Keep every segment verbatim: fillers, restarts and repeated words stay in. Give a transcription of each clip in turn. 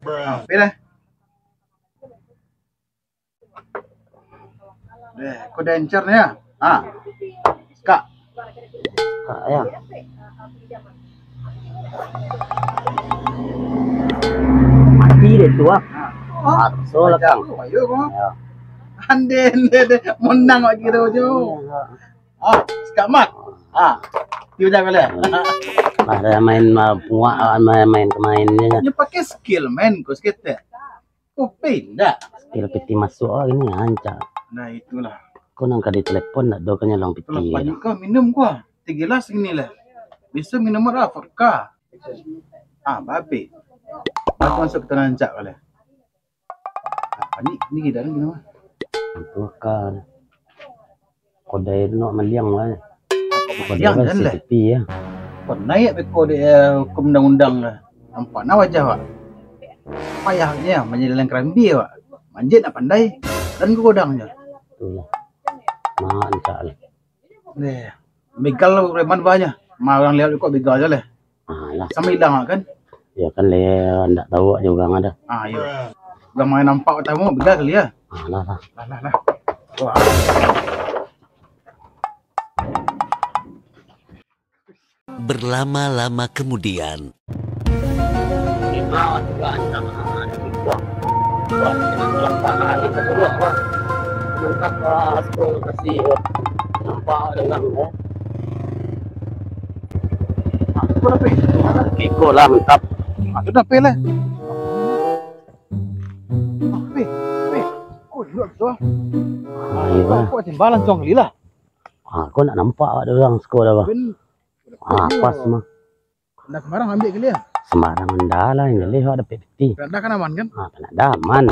Bruh. Pai lah. Deh, ko dencar ni ya. Ah. Kak. Kak, ya. Mati deh tu, ah. Ah. Makso lah, Kang. Ayo, Kang. Ya. Ande, ande, ande. Monang lagi tu, Jo. Iya, Kak. Ah, Kak Mat. Ah, tiup dah boleh. Ada main, ah, punguak, ah, main, main kemain ni. Nyo pakai skill main ko seketek. Ko pindah. Skill piti masuk ah ini rancak. Nah, itulah. Ko nang ka ditelepon ndak do ka nyalong piti. Kalau pagi ko minum ko. Tiga gelas gini lah. Biso minum lah vodka. Ah, babe. Aku masuk ke rancak kali. Apa ni? Ni kita ni nama? Itu kan. Kodai tu nak maliang lah. Maliang kan lah. C C T V ya. Kau naik beko dek, eh, hukum undang-undang lah. Nampak nah wajah, Wak. Payahnya manjadi dalam kerambia, Wak. Manjek nak pandai. Dan ke godang je. Itulah. Nah, insya Allah. Neh. Begal preman banyak. Ma orang lihat kok begal je lah. Ah, lah. Sama hilang kan? Ya kan, le, ndak tahu aja orang ada. Ah, iya. Orang main nampak tamu, begal kali ya? Ah, lah, lah. Lah, lah, lah. Wah. Berlama-lama kemudian. Iko lah mantap. Ah, tu dah peh lah. Ah, peh, peh. Kau duduk tu. Ah, iya. Kau, kau timbalan tuang kali lah. Ah, kau nak nampak awak dek urang siko dah, bah. Ah, pas mah. Ndak sembarang ambiak kali ya? Sembarang ndak lah, yang jaleh awak dapek piti. Ndak kan aman kan? Ah, ndak aman.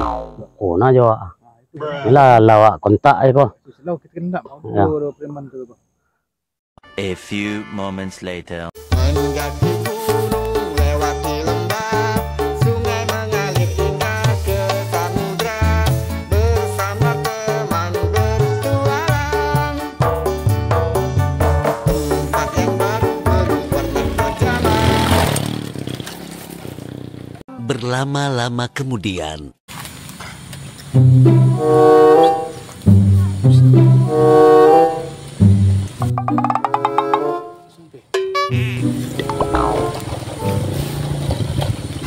Ko nah jo awak. Itulah lah awak kontak aja ko. Susah lah, kita kan ndak mau. Ya. Dua, dua preman tu, bah. A few moments later. Mendaki gunung, lewati lembah, sungai mengalir indah ke samudra. Bersama teman bertualang, tempat yang baru, baru pernah terjamah. Berlama-lama kemudian.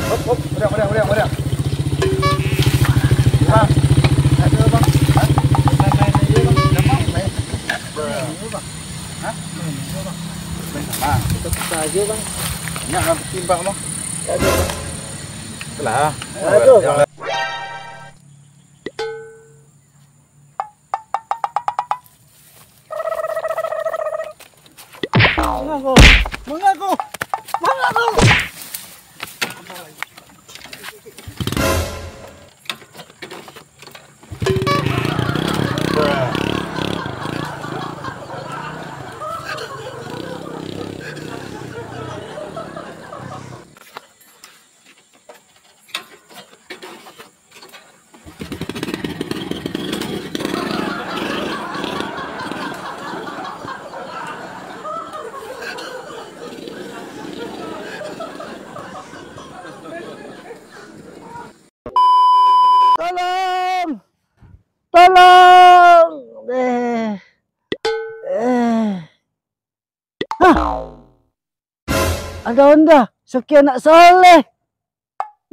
Hop, hop, meriang, meriang, meriang, meriang. Bang, ada bang. Hah? Main-main aja bang. Gampang main. Bro. Hah? Main aja bang. Main apa? Susah-susah aja bang. Banyak lah timbang bang. Aduh bang. Itulah. Aduh bang. Mangaku, mangaku, mangaku. Tolong! Tolong! Eh. Eh. Hah? Ada Honda, Suki anak soleh.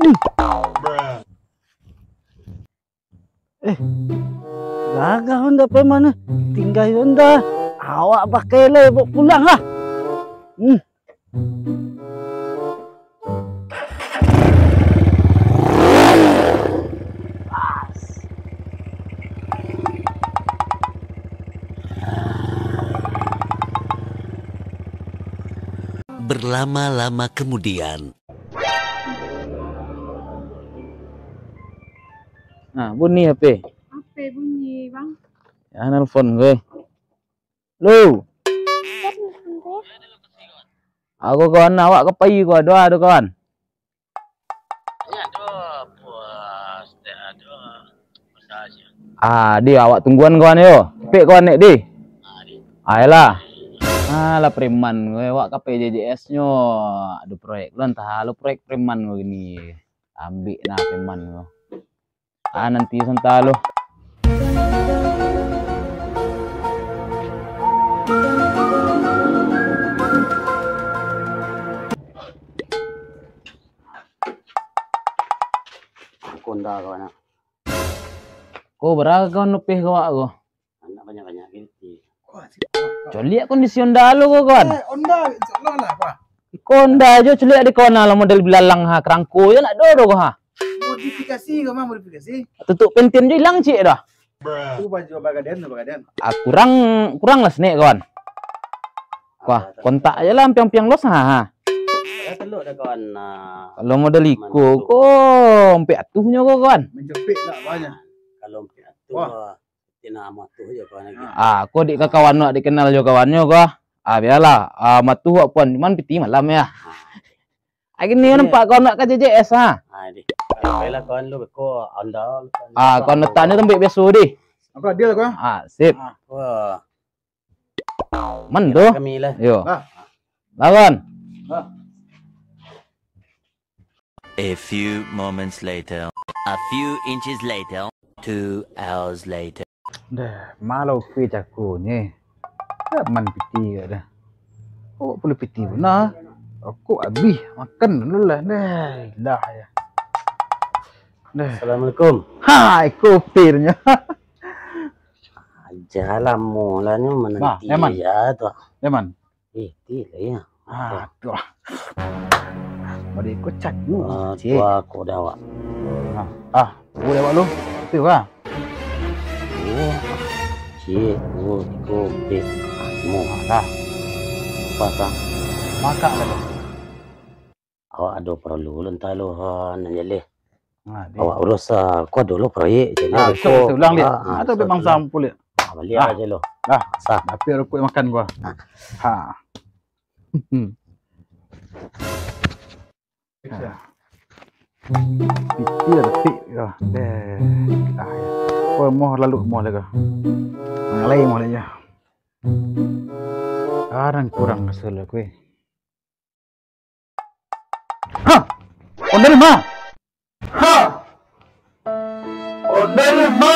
Hmm. Eh, gagah Honda preman ni. Tinggai Honda. Awak pakai lah, bawa pulang lah. Hmm. Berlama-lama kemudian. Nah, Nah, bunyi H P. H P bunyi, Bang. Ya, nelpon gue. Lo. Siapa nelpon tu? Aku kawan awak ka pai ko ado, ado kawan. Ah, di awak tungguan kawan yo. Pek kawan nek di. Ayolah. Alah preman gue, awak ka P J J S nyo. Ado proyek lo, entah lo proyek preman gue gini. Ambik nah preman gue. Ah, nanti santa lo. Konda kawan. Ko bara kawan lupeh ka awak ko? Anak banyak-banyak gitu. Coliak kondisi Honda lo ko kawan. Eh, Honda, insya Allah lah, Pak. Iko Honda ajo coliak di kawan lah model bilalang ha, kerangko je nak do do ko ha. Modifikasi ko mah, modifikasi. Tutup penten je hilang cik dah. Tu baju Abah Gaden, Abah Gaden. Ah, kurang, kurang lah senek kawan. Wah, kontak aja lah, ampiang-ampiang los ha. Kalau model iko ko, ampek atuh nyo ko kawan. Menjepit lah banyak. Kalau ampek atuh, wah. Tina matuh je kawan lagi. Ah, ko dek kakawan wak dikenal jo kawannyo ko. Ah, bialah. Ah, matuh wak puan, cuman piti malam ya. Ah, gini nampak kawan wak ka J J S ha. Ah, di. Baiklah kawan lu beko anda. Ah, kawan letaknyo tempat biaso di. Apa dia lah kawan? Ah, sip. Ah, wah. Man tu? Kami lah. Yo. Lah. Lawan. Lah. A few moments later. A few inches later. Two hours later. Dah, malau kuih jago ni. Dah man piti ka dah. Awak perlu piti pun nah. Rokok habis, makan dulu lah. Dah, dah ya. Dah. Assalamualaikum. Hai, kopirnya. Aja lamo lah nyo menanti. Bah, Eman. Ya tu. Eman. Eh, ti lah ya. Ah, tu lah. Bari ko cak. Ah, cik. Tua ko dah awak. Ah, ah, boleh awak lu. Tu lah. Oh, cik, oh, iko bek. Mo. Ah, dah. Pasang. Makak lah tu. Awak ado paralu lo, entah lo, ha, nan jaleh. Ha, di. Awak urus, ha, ko ado lo proyek, jadi ha, ado besok ko, kita ulang, Lik. Ha, ha, atau besok memang kita ulang. Sampul, Lik. Ha, baliak aja lo. Dah. Sah. Tapi rokok makan gua. Ha. Ha. Bisa. Pikir detik gua. Deh. Ah, ya. Kau mau lalu mau lega. Ngalai mau lega. Sekarang kurang kesel aku, eh. Ha! Honda Rima! Ha! Honda Rima!